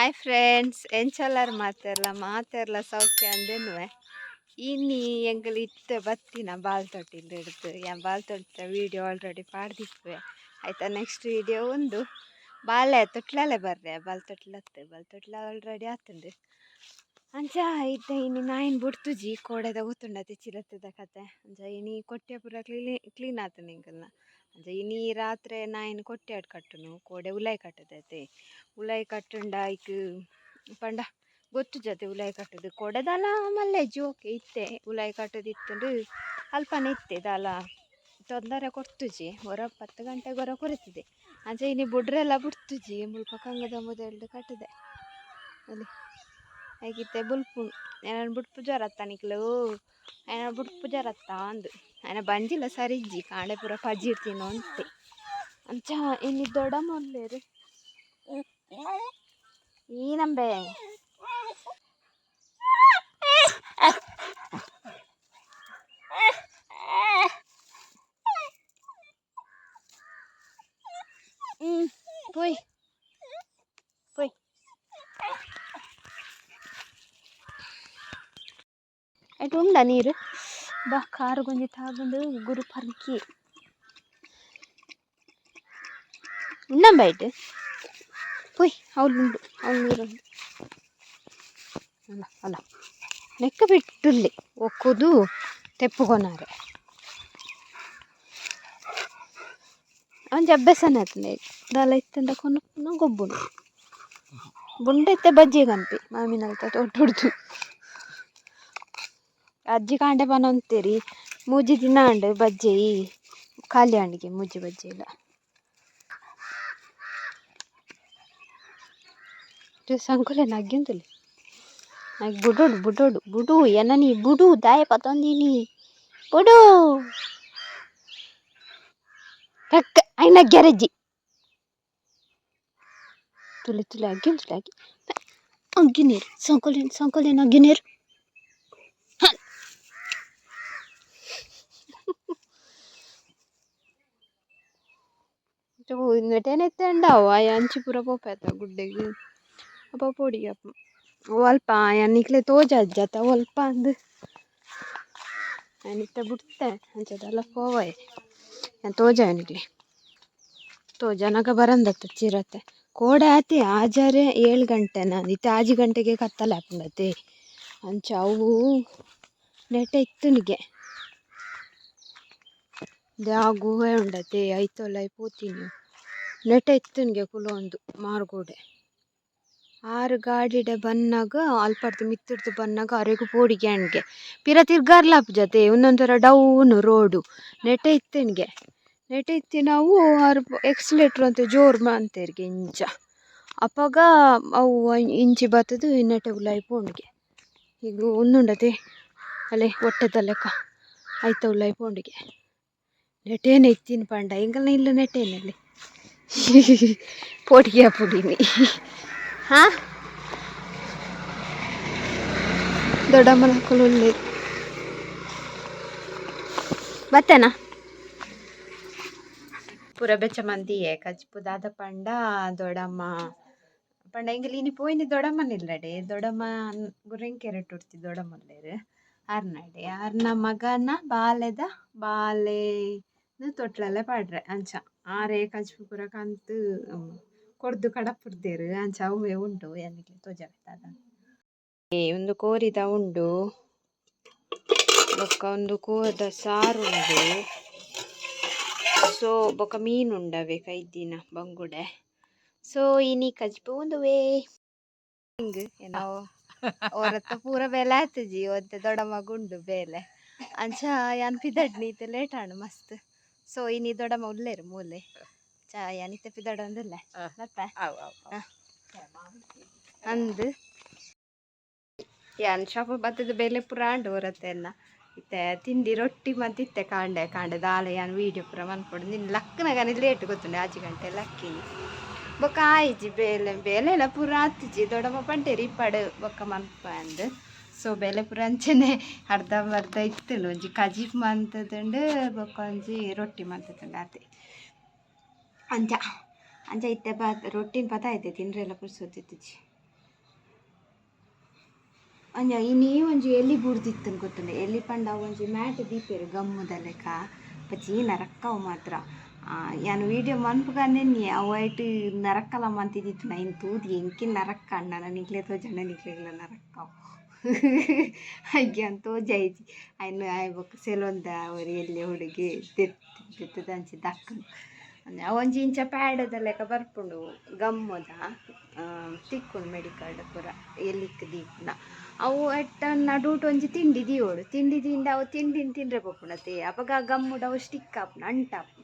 Hi friends, ಎಂಚೊಲ್ಲರ್ ಮಾತೆರ್ಲ ಮಾತೆರ್ಲ ಸೌಖ್ಯ ಅಂದೆನ್ನುವೆ. ಇನಿ ಎಂಕುಲು ಇತ್ತೆ ಬತ್ತಿನ ಬಾಲ್ ತೊಟ್ಟಿಲ್ ಹಿಡ್ದು ಯಾನ್ ಬಾಲ್ ತೊಟ್ಟಿದ ವೀಡಿಯೋ ಆಲ್ರೆಡಿ ಪಾಡ್ದಿಪ್ಪುವೆ. ಆಯ್ತಾ ನೆಕ್ಸ್ಟ್ ವೀಡಿಯೋ ಉಂದು ಬಾಲೆ ತೊಟ್ಲಲೆ ಬರ್ರೆ ಬಾಲ್ ತೊಟ್ಲತ್ತು ಬಾಲ್ ತೊಟ್ಲ ಆಲ್ರೆಡಿ ಆತುಂಡು. ಅಂಚ ಇತ್ತೆ ಇನಿ ನಾಯಿನ್ ಬುಡ್ತುಜಿ ಕೋಡೆದ ಗೊತ್ತುಂಡತೆ ಚಿರತೆದ ಕತೆ. ಅಂಚ ಇನಿ ಕೊಟ್ಯ ಪೂರ ಕ್ಲೀನ್ ಆತುಂಡು ಎಂಕಲ್ನ. ಅಂಚ ಇನಿ ರಾತ್ರೆ ನಾಯಿನ್ ಕೊಟ್ಯಾಡ್ ಕಟ್ಟುನು ಕೋಡೆ ಉಲಾಯಿ ಕಟ್ಟುದತೆ. ಉಲಾಯಿ ಕಟ್ಟುಂಡ ಐಕ್ ಪಂಡ ಗೊತ್ತುಜತೆ ಉಲಾಯಿ ಕಟ್ಟುದು ಕೋಡೆದಾಲ ಮಲ್ಲೆಜ್ಜಿ ಓಕೆ ಇತ್ತೆ ಉಲಾಯಿ ಕಟ್ಟುದಿತ್ತುಂಡು ಅಲ್ಪನೆ ಇತ್ತೆ ದಾಲ ತೊಂದರೆ ಕೊರ್ತುಜಿ ಒರ 10 ಗಂಟೆಗೆ ಒರ ಕೊರಿತಿದೆ. ಅಂಚ ಇನಿ ಬುಡ್ರೆಲ್ಲ ಬುಡ್ತುಜಿ ಮುಲ್ಪ ಕಂಗದ ಮುದೆಲ್ಡ್ ಕಟ್ಟುದೆ ಅಲ್ಲಿ ಐಕಿತ್ತೆ ಬುಲ್ಪು ಎನನ್ ಬುಡ್ಪು ಜ್ವರತ್ತ ನಿಕ್ಲು ಎನ ಬುಡ್ಪು ಜ್ವರತ್ತ ಅಂದು ಆಯ್ನ ಬಂಜಿಲ ಸರಿ ಇಜ್ಜಿ ಕಾಂಡೆ ಪೂರ ಪಜಿರ್ತಿನ ಅಂತೆ. ಅಂಚ ಇನಿ ದೊಡ್ಡಮ್ಮ ಉಲ್ಲೆರ್ ಈ ನಂಬೆ ಪೋಯ್ ಪೋಯ್ ಐಟ್ ಉಂಡ ನೀರು ಬಾ ಕಾರು ಗೊಂಜಿ ತಾಗುಂಡು ಗುರು ಪರ್ಕಿ ಉಂಡಂಬ ಐಟ್ ಪೋಯ್ ಅವ್ಲು ಉಂಡು ಅವ್ಲು ನೀರುಂಡು ಅಲ್ಲ ಅಲ್ಲ ನೆಕ್ಕ ಬಿಟ್ಟುಲ್ಲಿ ಒಕ್ಕುದು ತೆಪ್ಪುಗೊನಾರೆ ಒಂಜಿ ಅಭ್ಯಾಸನೆ ಆತುಂಡು ದಾಲ ಇತ್ತುಂಡ ಕೊನೊಪುನ ಗೊಬ್ಬುನು ಬುಂಡೆ ಇತ್ತೆ ಬಜ್ಜಿ ಕನ್ಪಿ ಮಾಮಿನಲ್ತ ತೋಟೊಡ್ದು ಅಜ್ಜಿ ಕಾಂಡೆ ಪನೊಂತೇರಿ ಮೂಜಿ ದಿನ ಆಂಡ್ ಬಜ್ಜೆ ಖಾಲಿ ಆಂಡ್ಗೆ ಮೂಜಿ ಬಜ್ಜೆ ಇಲ್ಲ ಸಂಕುಲೆ ನಗ್ಗಿಂತುಲೆ ನಾಕ್ ಬುಡೋಡು ಬುಡೋಡು ಬುಡು ಎನನಿ ಬುಡು ದಾಯ ಪತೊಂದಿನಿ ಬುಡು ಟಕ್ ಐನ ಗ್ಯಾರೇಜಿ ತುಲೆ ತುಲೆ ಅಗ್ಗಿಂತುಲೆ ಅಗ್ಗಿ ಅಗ್ಗಿ ನೀರು ಸಂಕೊಲೆ ಸಂಕೊಲೆ ಅಗ್ಗಿ ನೀರು. ನೆಟೇನೆ ಉಂಡಾವು ಆಯೆ ಅಂಚಿ ಪೂರ ಪೋಪೆತ ಗುಡ್ಡೆಗ್ ಅಪ್ಪ ಪೋಡಿಗೆ ಅಲ್ಪ ಯಾನ್ ನಿಕ್ಲೆ ತೋಜಾಜ್ಜತ ಒಲ್ಪ ಅಂದ್ ಯಾನ್ ಇತ್ತೆ ಬುಡ್ತೆ ಅಂಚ ದಾಲ ಪೋವಯೆ ಯಾನ್ ತೋಜಾವೆ ನಿಕ್ಲೆ ತೋಜಾನಗ ಬರಂದತ್ತ ಚಿರತೆ ಕೋಡೆ ಆತೆ ಆಜರೆ 7 ಗಂಟೆನ ಇತ್ತೆ 6 ಗಂಟೆಗೆ ಕತ್ತಲೆ ಆಪುಂಡತೆ. ಅಂಚ ಅವು ನೆಟೆ ಇತ್ತುನಿಗೆ ಆ ಗುಹೆ ಉಂಡತೆ ಐತೊಲೈ ಪೋತಿನಿ ನೆಟೆ ಇತ್ತುನಿಗೆ ಕುಲೊಂದು ಮಾರ್ಗೋಡೆ ಆರು ಗಾಡಿಡೆ ಬನ್ನಾಗ ಅಲ್ಪಡ್ದು ಮಿತ್ತುರ್ದು ಬನ್ನಾಗ ಅರೆಗು ಪೋಡಿಗೆ ಅಣ್ಗೆ ಪಿರ ತಿರ್ಗಾರ್ಲಾಪುಜತೆ ಒಂದೊಂಥರ ಡೌನ್ ರೋಡು ನೆಟೆ ಇತ್ತೇನಿಗೆ ನೆಟೆ ಇತ್ತಿ ನಾವು ಆರು ಎಕ್ಸಲೇಟ್ರ್ ಅಂತ ಜೋರು ಮಂತೇರಿಗೆ ಇಂಚ ಅಪಗ ಅವು ಇಂಚಿ ಬತ್ತದು ನೆಟೆ ಉಲಾಯಿ ಪೋಂಡಿಗೆ ಈಗ ಒಂದುಂಡತೆ ಅಲ್ಲೇ ಒಟ್ಟೆದ ಲೆಕ್ಕ ಐತ ಉಲಾಯಿ ಪೋಂಡಿಗೆ ನೆಟೇನೆ ಇತ್ತೀನಿ ಪಂಡ ಎಂಕಲ್ನ ಇಲ್ಲ ನೆಟೇನಲ್ಲಿ ಪೋಟಿಗೆ ಪುಡಿನಿ ಹಾಂ ದೊಡ್ಡಮ್ಮನ ಕುಲುಲ್ಲಿ ಬತ್ತೇನಾ ಪೂರ ಬೆಚ್ಚ ಮಂದಿಯೇ ಕಜ್ಪು ದಾದ ಪಂಡ ದೊಡ್ಡಮ್ಮ ಪಂಡ ಎಂಕಲ್ ಇನಿ ಪೋಯಿನಿ ದೊಡ್ಡಮ್ಮನಿಲ್ಲಡೆ ದೊಡ್ಡಮ್ಮ ಗುರೆಂಕೆರೆ ಉಡ್ತಿ ದೊಡ್ಡಮ್ಮಲ್ಲೇರು ಅರ್ನಡೆ ಅರ್ನ ಮಗನ ಬಾಲೆದ ಬಾಲೆ ತೊಟ್ಲಲ್ಲೇ ಪಾಡ್ರೆ ಅಂಚ ಆರೆ ಕಜ್ಪು ಪೂರ ಕಂತು ಕೊರ್ದು ಕಡಪುರ್ದೆರ್ ಅಂಚ ಅವೇ ಉಂಡು ಯಾನಿಕ್ಲೆ ತೋಜಾವೆ ಒಂದು ಕೋರಿದ ಉಂಡು ಬೊಕ್ಕ ಒಂದು ಕೋದ ಸಾರು ಉಂಡು ಸೊ ಬೊಕ್ಕ ಮೀನು ಉಂಡವೆ ಕೈದಿನ ಬಂಗುಡೆ ಸೊ ಇನಿ ಕಜ್ಪು ಉಂದುವೆ ಹಿಂಗ್ ಏನೋ ಹೊರತ ಪೂರ ಬೇಲೆ ಆತುಜಿ ಒಂತೆ ದೊಡ್ಡಮ್ಮಗ್ ಉಂಡು ಬೇಲೆ ಅಂಚ ಯಾನ್ ಪಿದಡ್ನಿ ಇತ್ತೆ ಲೇಟ್ ಆಂಡ್ ಮಸ್ತ್ ಸೊ ಇನಿ ದೊಡ್ಡಮ್ಮ ಉಲ್ಲೇರು ಮೂಲೆ ಚ ಯಾನ್ ಇತ್ತೆ ಪಿದಡೊಂದುಲ್ಲೆ ಬರ್ಪೆ ಅಂದ್ ಯಾನ್ ಶಾಪ್ ಬತ್ತದ ಬೇಲೆ ಪೂರ ಆಂಡ್ ಹೊರತೆ ಎಲ್ಲ ಇತ್ತೆ ತಿಂಡಿ ರೊಟ್ಟಿ ಮಂತಿತ್ತೆ ಕಾಂಡೆ ಕಾಂಡೆ ದಾಲ ಯಾನ್ ವೀಡಿಯೋ ಪೂರ ಮನ್ಪೊಡು ನಿನ್ನ ಲಕ್ಕನಗನೆ ಲೇಟ್ ಗೊತ್ತುಂಡು 5 ಗಂಟೆ ಲಕ್ಕಿನಿ ಬೊಕ್ಕ ಆಯಿಜಿ ಬೇಲೆ ಬೇಲೆ ಎಲ್ಲ ಪೂರ ಆತಿಜಿ ದೊಡ್ಡಮ್ಮ ಪಂಟೇರಿ ಇಪ್ಪಡು ಬೊಕ್ಕ ಮನ್ಪ ಅಂದ್ ಸೊ ಬೇಲೆ ಪೂರ ಅಂಚನೆ ಅರ್ಧಂಬರ್ಧ ಇತ್ತುಂಡು ಒಂಜಿ ಕಜಿಪ್ ಮಂತುಂಡು ಬೊಕ್ಕ ಒಂಜಿ ರೊಟ್ಟಿ ಮಂತುಂಡು ಆತೆ ಅಂಚ ಅಂಚ ಇತ್ತೆ ರೊಟ್ಟಿನ ಪತ ಐತೆ ತಿಂಡ್ರೆಲ್ಲ ಪುರ್ಸೊತ್ತಿತ್ತಿಜಿ. ಅಂಚ ಇನಿ ಒಂಜಿ ಎಲಿ ಬೂರ್ದಿತ್ತುಂದು ಗೊತ್ತುಂಡು. ಎಲಿ ಪಂಡ ಒಂಜಿ ಮ್ಯಾಟ್ ದೀಪೆರ್ ಗಮ್ಮುದ ಲೆಕ ಬಜೀ ನರಕ್ಕವು ಮಾತ್ರ. ಯಾನ್ ವೀಡಿಯೋ ಮನ್ಪುಗಂದೆನ್ನಿ ಅವು ಐಟ್ ನರಕ್ಕಲ ಮಂತಿದ್ದಿತ್ತು. ಐನ್ ತೂದು ಎಂಕಿ ನರಕ್ಕ ಅಣ್ಣನ ನಿಕ್ಲೆ ತೋಜಂಡ ನಿಕ್ಲೆಗ್ಲ ನರಕ್ಕವು. ಐಕ್ ಯಾನ್ ತೋಜಾಯಿಜಿ. ಐನ್ ಆಯ್ ಬೊಕ್ಕ ಸೆಲೊಂದ ಒರಿ ಎಲ್ಯ ಹುಡುಗಿ ದೆತ್ತುದು ಅಂಚ ದಕ್ಕುಂಡು. ಅವೊಂಜಿ ಇಂಚ ಪ್ಯಾಡದ ಲೆಕ ಬರ್ಪುಂಡು ಗಮ್ಮದ, ತಿಕ್ಕುಂಡು ಮೆಡಿಕಲ್ಡ್ ಪೂರ ಎಲಿಕ್ ದೀಪುನ. ಅವು ಐತ ನಡುಟು ಒಂಜಿ ತಿಂಡಿ ದೀವೊಡು. ತಿಂಡಿ ದೀಂಡ ಅವು ತಿಂಡಿನ್ ತಿಂಡ್ರೆ ಪೋಪುಂಡತೆ. ಅಪಗ ಆ ಗಮ್ಮುಡು ಅವು ಸ್ಟಿಕ್ ಆಪುಂಡು, ಅಂಟಾಪುಂಡು.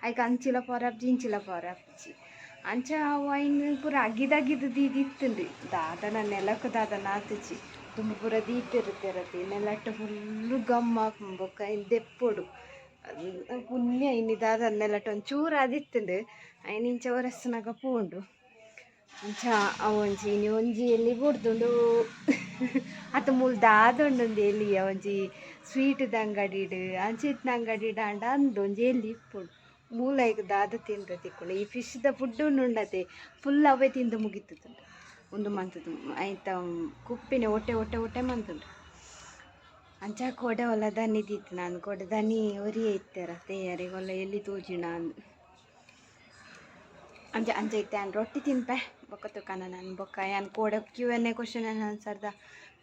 ಐಕ್ ಅಂಚಿಲ ಪೋರೆ ಆಪುಜಿ, ಇಂಚಿಲ ಪೋರೆ ಆಪುಜಿ. ಅಂಚ ಅವು ಐನ್ ಪೂರ ಅಗಿದಗಿದ್ ದೀದಿತ್ತುಂಡು. ದಾದನ ನೆಲಕ್ ದಾದನ ಆತುಜಿ. ದುಂಬು ಪೂರ ದೀಪೆರ್ ನೆಲಟ್ ಫುಲ್ಲು ಗಮ್ ಆಪುಂಡು. ಬೊಕ್ಕ ಐನ್ ದೆಪ್ಪೊಡು. ಪುಣ್ಯ ಇನಿ ದಾದ ನೆಲಟ್ ಒಂಚೂರು ಆದಿತ್ತುಂಡು. ಐನ್ ಇಂಚ ಒರೆಸ್ನಗ ಪೋಂಡು. ಅಂಚ ಅವೊಂಜಿ ಇನಿ ಒಂಜಿ ಎಲಿ ಬುಡ್ದುಂಡು. ಅತ್ತ ಮೂಲು ದಾದ ಉಂಡು ಎಲಿ ಒಂಜಿ ಸ್ವೀಟ್ದ ಅಂಗಡಿಡ್ ಅಂಚಿತ್ತಿನ ಅಂಗಡಿಡ್ ಆಂಡ ಅಂದ್ ಒಂಜಿ ಎಲಿ ಇಪ್ಪುಂಡು. ಮೂಲು ಐಕ್ ದಾದ ತಿಂದ್ರೆ ತಿಕ್ಕುಂಡು. ಈ ಫಿಶ್ದ ಫುಡ್ ಉಂಡತೆ ಫುಲ್ ಅವೇ ತಿಂದು ಮುಗಿತುಂಡು. ಉಂದು ಮಂತುದು ಐತ ಕುಪ್ಪಿನ ಒಟ್ಟೆ ಒಟ್ಟೆ ಒಟ್ಟೆ ಮಂತುಂಡು. ಅಂಚ ಕೋಡೆ ಒಲ್ಲ ದನಿ ದೀತು ನಾನು. ಕೋಡೆ ದನಿ ಒರಿಯೇ ಇತ್ತೆರ ತೇಯರಿಗೊಲ್ಲ ಎಲ್ಲಿ ತೋಜಿಣ ಅಂದ್. ಅಂಚ ಅಂಚ ಇತ್ತೆ ಯಾನ್ ರೊಟ್ಟಿ ತಿನ್ಪೆ ಬೊಕ್ಕ ತುಕನ ನಾನು. ಬೊಕ್ಕ ಯಾನ್ ಕೋಡೆ Q and A question and ಆನ್ಸರ್ದ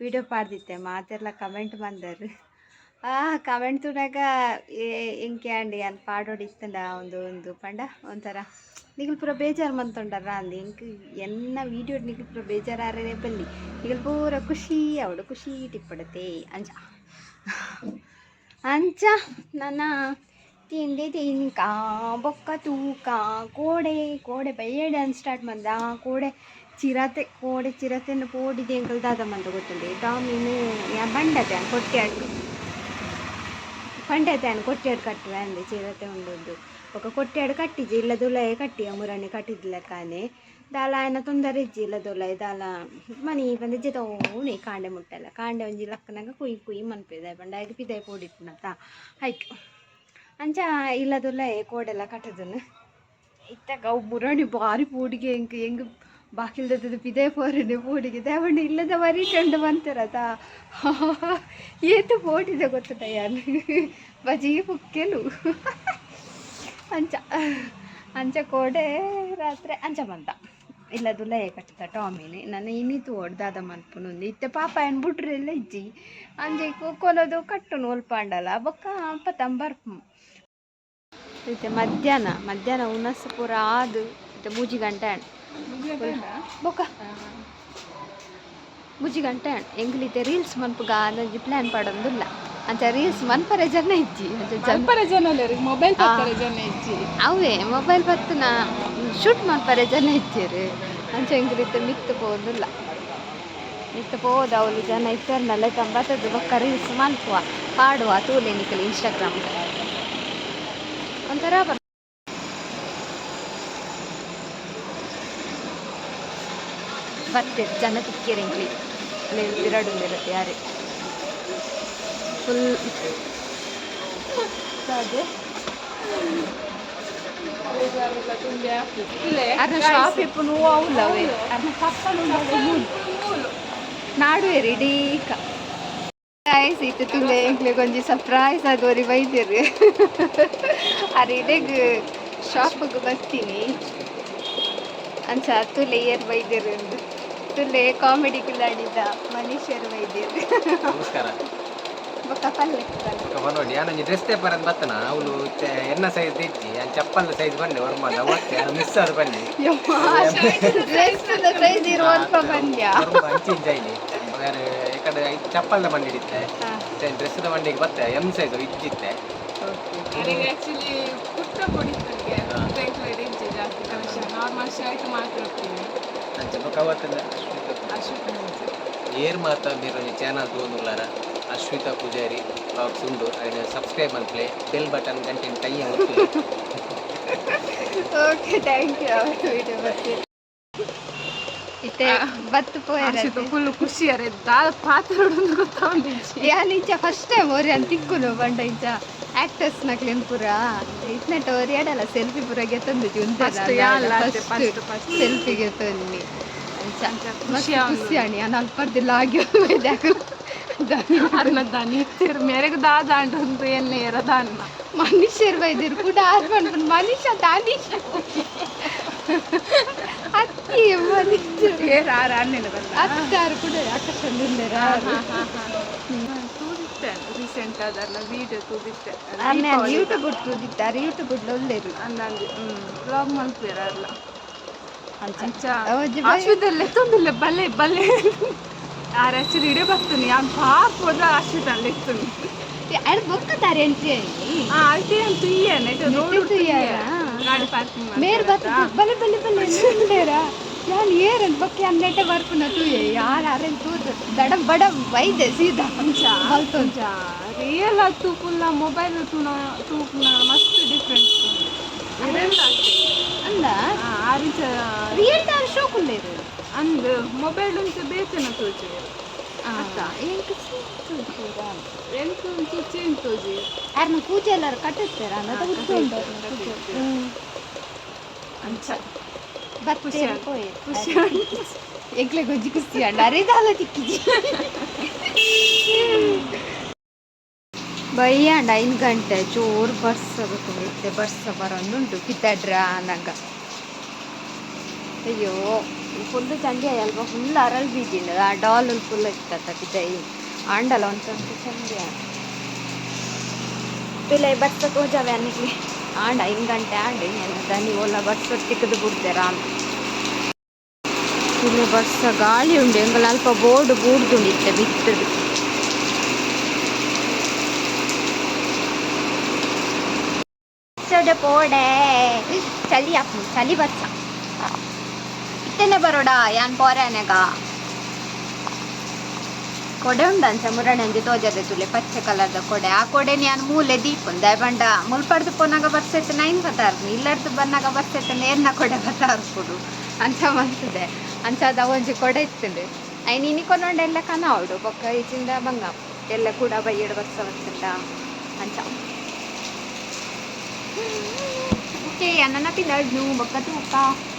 ವೀಡಿಯೋ ಪಾಡ್ದಿತ್ತೆ. ಮಾತೆರ್ಲ ಕಮೆಂಟ್ ಬಂದರು. ಆ ಕಮೆಂಟ್ ತೂನಗ ಎಂಕೆ ಆಂಡ್ ಯಾನ್ ಪಾಡೋಡು ಇತ್ತುಂಡ ಒಂದು ಒಂದು ಪಂಡ ಒಂಥರ ನಿಕುಲು ಪೂರ ಬೇಜಾರು ಮಂತೊಂಡರ ಅಂದ್. ಎಂಕ್ ಎನ್ನ ವೀಡಿಯೋ ನಿಕುಲು ಪೂರ ಬೇಜಾರಾರೇ ಬಲ್ಲಿ. ನಿಕುಲು ಪೂರ ಖುಷಿ ಆವಡು, ಖುಷಿ ಇಪ್ಪಡತೆ. ಅಂಚ ಅಂಚ ನನ ತಿಂಡಿ ತಿನ್ಕ ಬೊಕ್ಕ ತೂಕ. ಕೋಡೆ ಕೋಡೆ ಬಯ್ಯಡೆ ಅಂದ್ ಸ್ಟಾರ್ಟ್ ಮಂದ. ಕೋಡೆ ಚಿರತೆ, ಕೋಡೆ ಚಿರತೆನ ಪೋಡಿದೆ. ಎಂಕಲ್ ದಾದ ಮಂತ ಗೊತ್ತುಂಡೆ? ಟಾಮಿನ್ ಯಾನ್ ಬಂಡತೆ ಯಾನ್ ಕೊಟ್ಯಾಡ್ ಪಂಡತೆ ಯಾನ್ ಕೊಟ್ಯಾಡ್ ಕಟ್ಟುವೆ ಅಂದೆ ಚಿರತೆ ಉಂಡೊಂದು. ಬೊಕ್ಕ ಕೊಟ್ಯಾಡ್ ಕಟ್ಟಿಜಿ, ಇಲ್ಲದುಲಯ ಕಟ್ಟಿಯ ಮುರಣಿ ಕಟ್ಟಿದ್ಲೆಕ್ಕಾನೆ. ದಾಲ ಆಯನ ತೊಂದರೆ ಇಜ್ಜಿ. ಇಲ್ಲದುಲಯ ದಾಲ ಮನಿ ಪಂದ್ ಜೆತೋನೆ ಕಾಂಡೆ ಮುಟ್ಟಲ್ಲ. ಕಾಂಡೆ ಒಂಜಿ ಲಕ್ಕನಾಗ ಕುಯ್ ಕುಯ್ ಮನ್ಪೆದ ಪಂಡ ಐಕ್ ಪಿದಾಯಿ ಪೋಡಿಪ್ಪುನತ ಐಕ್. ಅಂಚ ಇಲ್ಲದುಲಯ ಕೋಡೆಲ್ಲ ಕಟ್ಟುದನು. ಇತ್ತಾಗ ಅವು ಮುರಣಿ ಬಾರಿ ಪೋಡಿಗೆ ಎಂಕ್. ಎಂಕ್ ಬಾಕಿಲ್ದದ್ದು ಪಿದಾಯಿ ಪೋರನೆ ಪೋಡಿಗೆ. ದಾಯೆ ಇಲ್ಲದ ಬರೀಟುಂಡು ಬಂತಾರತ. ಏತು ಪೋಡಿದೆ ಗೊತ್ತುಂಟ ಯಾನ್? ಬಜೀ ಪುಕ್ಕೆಲು. ಅಂಚ ಅಂಚ ಕೋಡೆ ರಾತ್ರೆ ಅಂಚ ಬಂತ. ಇಲ್ಲದುಲಯ ಕಟ್ಟುತ್ತ ಟಾಮಿನಿ. ನಾನು ಇನಿ ತೂವೊಡು ದಾದ ಮನ್ಪುನು. ಇತ್ತೆ ಪಾಪ ಏನು ಬುಡ್ರೆಲ್ಲ ಇಜ್ಜಿ. ಅಂಚ ಕೊನೊದು ಕಟ್ಟುನು ಒಲ್ಪ ಆಂಡಲ. ಬೊಕ್ಕ ಪತಂ ಬರ್ಪು. ಇತ್ತೆ ಮಧ್ಯಾಹ್ನ ಮಧ್ಯಾಹ್ನ ಉಣಸು ಪೂರ ಆದು ಇತ್ತೆ 3 ಗಂಟೆ ಆಂಡ್. ಬೊಕ್ಕ 3 ಗಂಟೆ ಆಂಡ್. ಎಂಕ್ಲು ರೀಲ್ಸ್ ಮನ್ಪುಗ ಅಂದೊಂಜಿ ಪ್ಲ್ಯಾನ್ ಪಾಡೊಂದುಲ್ಲ. ಅಂಚ ರೀಲ್ಸ್ ಮನ್ಪರೆ ಜನ ಇಜ್ಜಿ. ಅಂಚ ಜನ ಮಲ್ಪರೆ ಜನ ಉಲ್ಲೆರ್, ಮೊಬೈಲ್ ಪತ್ತರೆ ಜನ ಇಜ್ಜಿ. ಅವೇ ಮೊಬೈಲ್ ಪತ್ತುನ ಶೂಟ್ ಮನ್ಪರೆ ಜನ ಇಜ್ಜೆರ್. ಅಂಚ ಎಂಕ್ಲು ಇತ್ತೆ ಮಿತ್ತ್ ಪೋವೊಂದುಲ್ಲ. ಮಿತ್ತ್ ಪೋದು ಅವ್ಲು ಜನ ಇತ್ತೆರ್ನಲ್ಲ ಬತ್ತದು ಬೊಕ್ಕ ರೀಲ್ಸ್ ಮನ್ಪುವ, ಪಾಡುವ. ತೂಲೆ ನಿಕಲ್ ಇನ್ಸ್ಟಾಗ್ರಾಮ್ ಒಂಥರ ಬತ್ತೆರ್ ಜನ ತಿಕ್ಕಿಯರ್ ಎಂಕ್ಲಿ. ಪಿರಡುಂದಿರತ್ತೆ ಯಾರೇ ಫುಲ್ ಅದೇ. ಅರ್ನ ಶಾಪ್ ಇಪ್ಪುನು ಅವುಲವೇ ಅರ್ನ ಚಪ್ಪಲ್ ಮೂಲು ನಾಡುವೆರ್ ಇಡೀಕ. ಗೈಸ್, ಇತ್ತೆ ತುಲೆ ಎಂಕ್ಲೆಗ್ ಒಂಜಿ ಸರ್ಪ್ರೈಸ್ ಆದ್ ಒರಿ ಬೈದೆರ್. ಅರ್ ಇಡೆಗ್ ಶಾಪ್ಗ್ ಬರ್ತೀನಿ. ಅಂಚ ತುಲೆ ಏರ್ ಬೈದೆರ್ ಅಂದ್. ತುಲೆ ಕಾಮಿಡಿ ಕಿಲಾಡಿದ ಮನೀಶರ್ ಬೈದೆರ್. ನಮಸ್ಕಾರ. ಬೊಕ್ಕ ಪಲ್ಲೆ. ಬೊಕ್ಕ ಪನೊಡಿ, ಯಾನೊಂಜಿ ಡ್ರೆಸ್ ತೇಪರಂದ್ ಬತ್ತನ. ಅವ್ಲು ಇತ್ತೆ ಎನ್ನ ಸೈಜ್ ಇಜ್ಜಿ. ಯಾನ್ ಚಪ್ಪಲ್ ಸೈಜ್ ಬನ್ನೆ ಒರ್ಂಬ ಅವತ್ತೆ ಮಿಸ್ ಆದ್ ಬನ್ನಿ. ಡ್ರೆಸ್ ಸೈಜ್ ಇರುವ ಅಲ್ಪ ಬನ್ಯ. ಒರ್ಂಬ ಅಂಚಿ ಇಂಚ ಐನಿ. ಯಾರು ಏಕಡೆ ಚಪ್ಪಲ್ದ ಮಂಡಿ ಇತ್ತೆ, ಡ್ರೆಸ್ ದ ಮಂಡಿಗೆ ಬತ್ತೆ ಎಂ ಸೈಜ್ ಇಜ್ಜಿತ್ತೆ. ಅರೆಗೆ ಆಕ್ಚುಲಿ ಕುರ್ತಾ ಪೊಡಿತ್ತಂಗೆ ಇಜ್ಜಿ ಜಾಸ್ತಿ ಕಲೆಕ್ಷನ್. ನಾರ್ಮಲ್ ಶರ್ಟ್ ಮಾತ್ರ ಉಪ್ಪಿನಿ. ಅಂಚ ಬೊಕ್ಕ ಅವತ್ತಿಂದ ಅಶ್ವಿತಾ. ಅಶ್ವಿತ. ಏರ್ ಮಾತ ಮೇರ್ ಒಂಜಿ ಚಾನಲ್ ತೂವೊಂದುಲ್ಲಾರ, ಅಶ್ವಿತಾ ಪೂಜಾರಿ ವ್ಲಾಗ್ಸ್ ಉಂಡು. ಐನ್ ಸಬ್ಸ್ಕ್ರೈಬ್ ಮಲ್ಪಲೆ, ಬೆಲ್ ಬಟನ್ ಗಂಟೆನ್ ಟೈ ಒತ್ತುಲೆ. Okay, thank you. Video ಬರ್ತೀರಿ ಇತ್ತೆ ಬತ್ತು ಪೋಯರ. ಅಶ್ವಿತ ಫುಲ್ ಖುಷಿ. ಅರೆ ದಾದ ಪಾತೆರೊಡು ಗೊತ್ತಾವಂದಿಜ್ಜಿ. ಯಾನ್ ಇಂಚ ಫಸ್ಟ್ ಟೈಮ್ ಒರಿ ಅಂತ ತಿಕ್ಕುನು ಪಂಡ ಇಂಚ ಆಕ್ಟರ್ಸ್ ನಕ್ಲೆನ್ ಪೂರ ಇತ್ನೆಟ್ ಒರಿ ಎಡಲ ಸೆಲ್ಫಿ ಪೂರ ಗೆತ್ತೊಂದಿಜ್ಜಿ. First ಯಾನ್ಲ ಅತ್ತೆ, first, first. Selfie ಗೆತ್ತೊಂದಿ. ಅಂಚ. ಅಂಚ. ಅಂಚ ಮಸ್ತ್ ಖುಷಿ ಆವೊಂದು. ಖುಷಿ ಆಣಿ ಅನ್ ಅಲ್ಪರ್ದಿಲ್ಲ ಆಗಿ. ಅರ್ನ ದನಿ ಇತ್ತೆರ್ ಮೇರೆಗ್ ದಾದ ಆಂಡ್ ಉಂದು ಎನ್ನೆ ಏರ ದಾನ್ನ. ಮನುಷ್ಯರು ಬೈದಿರು ಕೂಡ ಆರ್ ಪನ್ಪುಂಡು ಮನುಷ್ಯ ದಾನಿಷ ಅತ್ತಿ ಮನುಷ್ಯರು. ಏರ್ ಆರ್ ಅಣ್ಣನ ಬಲ್ಲ. ಅತ್ತಾರು ಕೂಡ ಆಕಾಶ ಉಲ್ಲೆರ್ ಆರು. ತೂದಿತ್ತೆ ರೀಸೆಂಟ್ ಅದಲ್ಲ ವೀಡಿಯೋ ತೂದಿತ್ತೆ. ಅರ್ನ ಯೂಟ್ಯೂಬ್ ತೂದಿತ್ತಾರೆ, ಯೂಟ್ಯೂಬ್ ಉಲ್ಲೆರು. ಅಂದಂದು ವ್ಲಾಗ್ ಮಲ್ಪೇರ ಅಲ್ಲ. ಅಂಚ. ಅಂಚ. ಒಂಜಿ ಬೈ- ಅಶ್ವಿತಲ್ಲಿ ಎತ್ತೊಂದಿಲ್ಲ ಬಲ್ಲೆ ಬಲ್ಲೆ. ಆರ್ ಆಕ್ಚುಲಿ ಇಡೇ ಬರ್ತೀನಿ ಯಾನ್ ಪಾಪ ಹೋದ ಅಶ್ವಿತಲ್ಲಿ ಎತ್ತುನಿ. ಅರ್ ಬೊಕ್ಕ ತಾರೆ ಎಂಟ್ರಿ ಆಯಿ. ಆ ಅಲ್ಟಿ ಅಂತೂ ಇಯ್ಯನೆ ರೋಡ್. ತೂಯಾರಾ? ಗಾಡಿ ಪಾರ್ಕಿಂಗ್. ಮೇರ್ ಬತ್ತ ಬಲೆ ಬಲೆ ಬಲೆ ಉಲ್ಲೇರಾ. ಯಾನ್ ಏರನ್ ಬೊಕ್ಕ ಯಾನ್ ನೆಟೆ ಬರ್ಪುನ ತೂಯೆ ಯಾರ್ ಅರೆನ್ ತೂದು ದಡಂ ಬಡಂ ಬೈದೆ ಸೀದಾ ಬಲ್ತೊಂಜ. ರಿಯಲ್ ಆದ್ ತೂಪುಲ್ಲ ಮೊಬೈಲ್ ತೂನ ತೂಪುನ ಮಸ್ತ್ ಡಿಫ್ರೆನ್ಸ್ ಇದೆಲ್ಲ. ಅಂದ. ಆರಿಂಚ. ರಿಯಲ್ ಟಾರ್ ಶೋಕ್ ಉಲ್ಲೇರು. ಅಂದ್ ಮೊಬೈಲ್ ಉಂಚ ಬೇತನ ತೋಜುವೆರ್. ಅತ್ತ ಎಂಕ್ ತೂಜುರಾ? ಎಂಕ್ ಒಂಚೂರು ಚೇಂಜ್ ತೋಜಿ. ಅರ್ನ ಕೂಜೆ ಎಲ್ಲಾರು ಕಟ್ಟುತ್ತಾರೆ ಅನ್ನದ ಉದ್ದ ಉಂಡು. ಅಂಚ. ಬತ್ತೇರು ಆಂಡ್. ಪೋಯೆ. ಖುಷಿ. ಎಂಕ್ಲೆ ಗೊಜ್ಜಿ ಖುಷಿ ಅಂಡ ಅರೆ ದಾಲ ತಿಕ್ಕಿಜಿ. ಬಯ್ಯಾಂಡ 5 ಗಂಟೆ ಜೋರು ಬರ್ಸ ಇತ್ತೆ ಬರ್ಸ ಬರೊಂದುಂಟು ಪಿತ್ತಾಡ್ರ ಆನಗ. ಅಯ್ಯೋ, ಫುಲ್ ಚಂಡಿ ಅಲ್ವಾ, ಫುಲ್ ಅರಳ್ ಬೀಜಿಂಡ ಆ ಡಾಲ್ ಫುಲ್ ಇತ್ತತ್ತ ಪಿದೈ ಆಂಡಲ ಒಂತೊಂತು ಚಂಡಿ. ಪಿಲೈ ಬರ್ಸ ತೋಜಾವೆ ಅನ್ನಿಗೆ ಆಂಡ 5 ಗಂಟೆ ಆಂಡ ಏನು ದನಿ ಓಲ ಬರ್ಸ ತಿಕ್ಕದು ಬಿಡ್ತೇರ. ಇಲ್ಲಿ ಬರ್ಸ ಗಾಳಿ ಉಂಡು ಎಂಗಲ ಅಲ್ಪ ಬೋರ್ಡ್ ಬೂಡ್ದುಂಡು ಇತ್ತೆ ಬಿತ್ತದು. ಪೋಡೆ ಚಳಿ ಆಪು ಚಳಿ ಬರ್ಸ ಇತ್ತನೆ ಬರೋಡ ಯಾನ್ ಪೋರೆನೆಗ ಕೊಡೆ ಉಂಡಂಚ ಮುರಣಂಜಿ ತೋಜದೆ ತುಲೆ ಪಚ್ಚೆ ಕಲರ್ದ ಕೊಡೆ. ಆ ಕೊಡೆ ಯಾನ್ ಮೂಲೆ ದೀಪುಂದ ಬಂಡ ಮುಲ್ಪಡ್ದು ಪೋನಾಗ ಬರ್ಸೈತೆ ನೈನ್ ಬತ್ತಾರ್ಪು ಇಲ್ಲಡ್ದು ಬನ್ನಾಗ ಬರ್ಸೈತೆ ನೇರ್ನ ಕೊಡೆ ಬತ್ತಾರ್ಪುಡು ಅಂಚ ಮಂತದೆ. ಅಂಚ ಅದ ಒಂಜಿ ಕೊಡೆ ಇತ್ತುಂಡು ಐನ್ ಇನಿ ಕೊನೊಂಡ ಎಲ್ಲ ಕನಾವಡು ಬೊಕ್ಕ ಈಚಿಂದ ಬಂಗ ಎಲ್ಲ ಕೂಡ ಬಯ್ಯಡು ಬರ್ಸ ಬತ್ತುಂಡ ಅಂಚ. ಓಕೆ, ಅನ್ನ ಪಿಲ್ಲಡ್ನು ಬೊಕ್ಕ ತೂಕ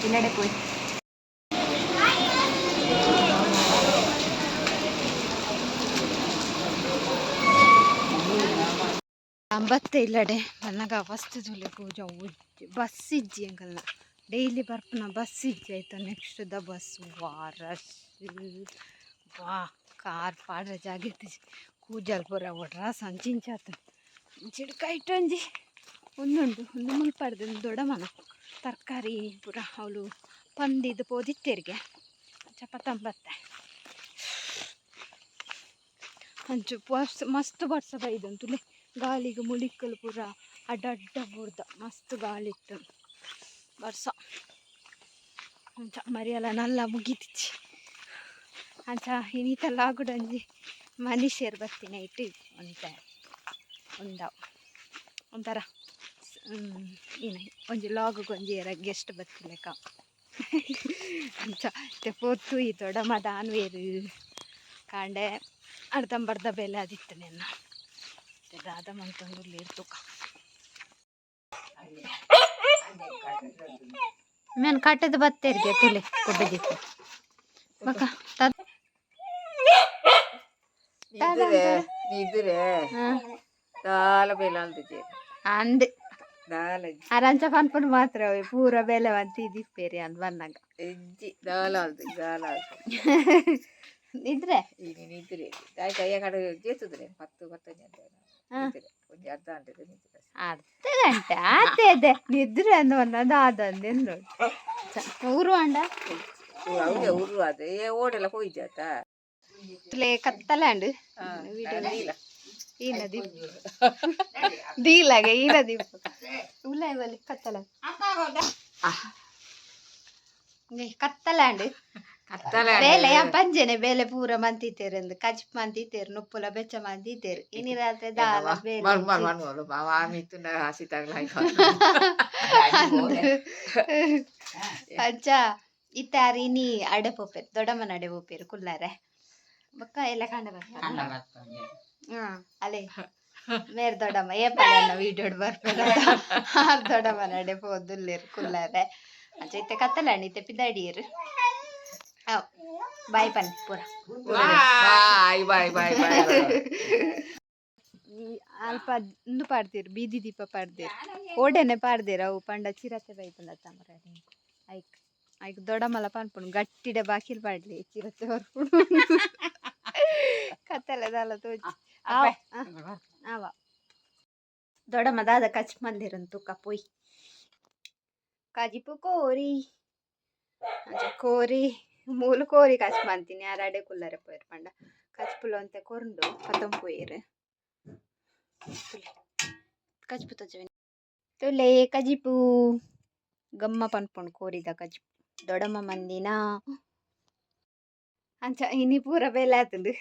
ಇಲ್ಲಡೆ ಪೋಯ್. ಬತ್ತೆ ಇಲ್ಲಡೆ ಬನ್ನಗ ಫಸ್ಟ್ ತುಲೆ ಪೂಜೆ ಬಸ್ ಇಜ್ಜಿ ಅಂಕಲ್ನ ಡೈಲಿ ಬರ್ಪುನ ಬಸ್ ಇಜ್ಜಿ ಆಯ್ತಾ. ನೆಕ್ಸ್ಟ್ the bus ವಾ ರಶ್ ವಾ ಕಾರ್ ಪಾಡ್ರೆ ಜಾಗ ಇತ್ತಿಜಿ. ಕೂಜಲ್ ಪೂರ ಒಡ್ರಾಸ್ ಅಂಚಿಂಚಾತ ಚಿಡ್ಕ ಇಟ್ಟೊಂಜಿ ಒಂದುಂಡು ಒಂದು ಮುಲ್ಪಡ್ದು ಒಂದು ದೊಡ್ಡ ಮನ ತರಕಾರಿ ಪೂರ ಅವಳು ಪಂದಿದ್ದು ಪೋದಿತ್ತೆರಿಗೆ ಚಪತಂಬತ್ತೆ ಅಂಚು ಬಸ್ ಮಸ್ತ್ ಬರ್ಸ ಬೈದಂತುಲೆ ಗಾಳಿಗೆ ಮುಳಿಕಲು ಪೂರ ಅಡ್ಡ ಅಡ್ಡ ಬೂರ್ದ ಮಸ್ತ್ ಗಾಳಿ ಇತ್ತು ಬರ್ಸ. ಅಂಚ ಮರಿಯಲ್ಲ ನಲ್ಲ ಮುಗೀತಿಚ್ಚಿ. ಅಂಚ ಇನ್ನಿತಲ್ಲ ಆಗುಡಂಜಿ ಮನುಷ್ಯರು ಬರ್ತೀನಿ ಇಟ್ಟು ಒಂತೆ ಒಂದ ಒಂಥರ ಏನ ಒಂಜಿ ಲಾಗ್ ಒಂಜಿ ಏರ ಗೆಸ್ಟ್ ಬತ್ತಿಲೆಕ. ಅಂಚ ಇತ್ತೆ ಪೋತು ಈ ದೊಡ್ಡ ಮದಾನ್ವೇರು ಕಾಂಡೆ ಅರ್ಧಂಬರ್ಧ ಬೆಲೆ ಅದಿತ್ತು ನಿನ್ನ ದಾದ ಮಂತೊಂದು ತುಕ ಮೇನ್ ಕಟ್ಟದ ಬತ್ತೇರಿಗೆ ತುಲೆ ಕೊಬ್ಬದಿತ್ತು ಬಕ್ಕ. ನಿದ್ರೆ ದಾಲ ಬೇಲ ಅಂತಿಜೆ. ಅಂದ್. ದಾಲ. ಅರಂಚ ಪನ್ಪುಂಡು ಮಾತ್ರ ಅವೆ ಪೂರ ಬೆಲೆ ಬಂತು ಇದಿಪ್ಪೇರಿ ಅಂದ್ ಬಂದಾಗ. ಇಜ್ಜಿ ದಾಲ ಅಲ್ದು ದಾಲ ಅಲ್ದು. ಇದ್ರೆ. ಈಗ ನಿದ್ರೆ ದಾಯ ಕೈಯ ಕಡೆ ಜೇತುದ್ರೆ 10 ಪತ್ತೊಂಜಿ ಅಂತ ನಿದ್ರೆ ಒಂಜಿ ಅರ್ಧ ಗಂಟೆ ನಿದ್ರೆ. ಅರ್ಧ ಗಂಟೆ ಆತೆ ಅದೇ ನಿದ್ರೆ ಅನ್ನೋ ಅದಂದೇನು ಊರು ಅಂಡ. ಅವುಗೆ ಉರು ಅದೇ ಓಡೆಲ್ಲ ಕೊಯ್ಜಾತ. ತುಲೆ ಕತ್ತಲೆ ಅಂಡು ಈನ ದೀಪ ದೀಲಾಗೆ ಈನ ದೀಪ ಉಲ್ಲ ಬಲಿ ಕತ್ತಲ ಕತ್ತಲೆ ಅಂಡು. ಬೇಲೆ ಯಾ ಪಂಜೆನೆ ಬೇಲೆ ಪೂರ ಮಂತಿತ್ತೇರು ಕಜ್ಪ್ ಮಂತಿತ್ತೇರು ನುಪ್ಪುಲ ಬೆಚ್ಚ ಮಂತಿತ್ತೇರು ಇನಿ ರಾತ್ರಿ ದಾಲ ಬೇಲೆ. ಮರ್ ಮರ್ ಮರ್ ಮಾಮಿ ಹಸಿ ತಗಲ. ಅಂಚ ಇತ್ತಾರು ಇನಿ ಅಡೆ ಪೋಪೇರು ದೊಡ್ಡಮ್ಮನ ಅಡೆ ಪೋಪೇರು ಕುಲ್ಲಾರೆ ಬೊಕ್ಕ ಎಲ್ಲ ಕಂಡ ಬರ್ತಾರೆ. ಅಲೆ ಮೇರ್ ದೊಡ್ಡಮ್ಮ ಏಪಲ್ಲ ವೀಡಿಯೋಡ್ ಬರ್ಪೇರ ಆರ್ ದೊಡ್ಡಮ್ಮನ ಅಡೆ ಪೋದುಲ್ಲೇರು ಕುಲ್ಲಾರೆ. ಅಂಚ ಇತ್ತೆ ಕತ್ತಲಾಣಿ ಇತ್ತೆ ಪಿದಾಡಿಯರು. ಬಾಯ್ ಪನ್ನಿ ಪೂರ. Bye bye bye bye. ಅಲ್ಪ ಇಂದು ಪಾಡ್ದೆರ್, ಬೀದಿ ದೀಪ ಪಾಡ್ದೆರ್. ಓಡೆನೆ ಪಾಡ್ದೆರ್ ಅವು ಪಂಡ ಚಿರತೆ ಬೈಪುಂಡ ತಮರ. ಐಕ್ ಐಕ್ ದೊಡಮಲ ಪನ್ಪುಂಡು, ಗಟ್ಟಿಡ ಬಾಕಿಲ್ ಪಾಡ್ಲಿ, ಚಿರತೆ ಬರ್ಪುಂಡು. ಕತ್ತಲೆ ದಾಲ ತೋಜಿ ಆವ. ಆವ, ದೊಡಮ್ಮ ದಾದ ಕಚ್ ಮಂದಿರನ್ ತುಕ್ಕ ಪೋಯ್. ಕಾಜಿಪು ಕೋರಿ, ಅಂಚ ಕೋರಿ ಮೂಲು ಕೋರಿ ಕಚ್ ಮಂತೀನಿ. ಯಾರಾಡೆ ಕುಲ್ಲರೆ ಪೋಯೆರ್ ಪಂಡ ಕಚ್ಪುಲ ಅಂತೆ ಕೊರ್ಂಡು ಪತಂ ಪೋಯೆರ್. ಕಜ್ಪು ತೋಜವೆ ತುಲೆ. ಕಜಿಪು ಗಮ್ಮ ಪನ್ಪುಂಡು ಕೋರಿದ ಕಜಿಪು ದೊಡಮ್ಮ ಮಂದಿನ. ಅಂಚ ಇನಿ ಪೂರ ಬೇಲೆ ಆತುಂಡು.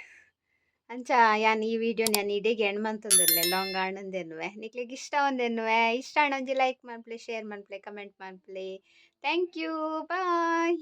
ಅಂಚ ಯಾನ್ ಈ ವಿಡಿಯೋ ನಾನು ಇಡೆಗೆ ಎಂಡ್ ಮಂತೊಂದುಲ್ಲೆ, ಲಾಂಗ್ ಆಂಡಂದೆನ್ನುವೆ. ನಿಕ್ಲೆಗ್ ಇಷ್ಟ ಒಂದೆನ್ನುವೆ. ಇಷ್ಟ ಆಂಡ ಒಂಜಿ ಲೈಕ್ ಮನ್ಪುಲೆ, ಶೇರ್ ಮನ್ಪುಲೆ, ಕಮೆಂಟ್ ಮನ್ಪುಲೆ. Thank you, bye.